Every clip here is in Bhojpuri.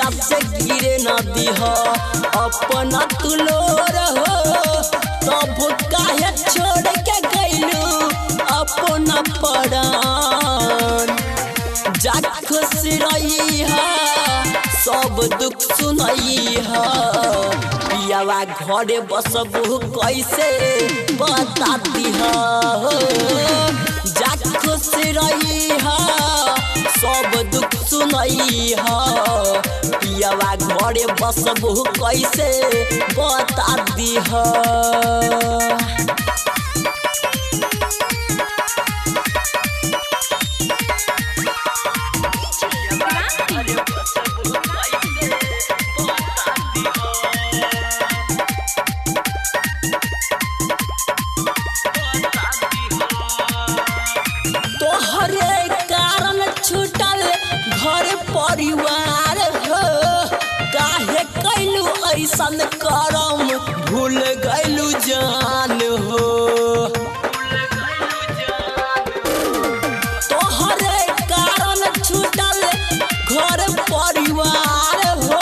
अखिया से गिरे न दिह अपना तुलोर हो। तब काहे छोड़ के गइलू अपना परान। जा खुश रही सब दुख सुनई ह, पियावा घरे बसबू कैसे बता दिह। जा खुश रही सब दुख सुनई ह, पियावा घरे बसबू कैसे बता दिह। तोहरे कारण छूटल घर परिवार हो, काहे कैलू ऐसन करम भूल गइलू जान हो। तोहरे कारण छूटल घर परिवार हो,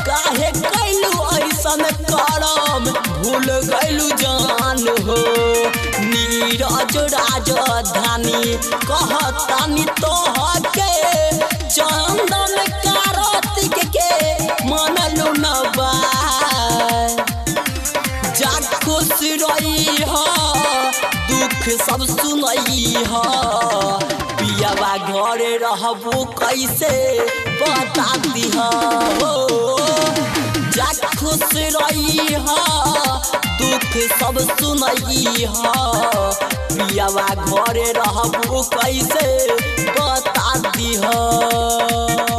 काहे कैलू ऐसन करम भूल गइलू जान हो। नीरज राजधानी कहतानी तोहके, चंदन कार्तिक के मनलू न बा। जा खुश रही दुख सब सुनई ह, पियावा घरे रहबू कैसे बता दिह हो। जा खुश रही दुख सब सुनई ह, पियावा घरे रहबू कैसे बता दिह।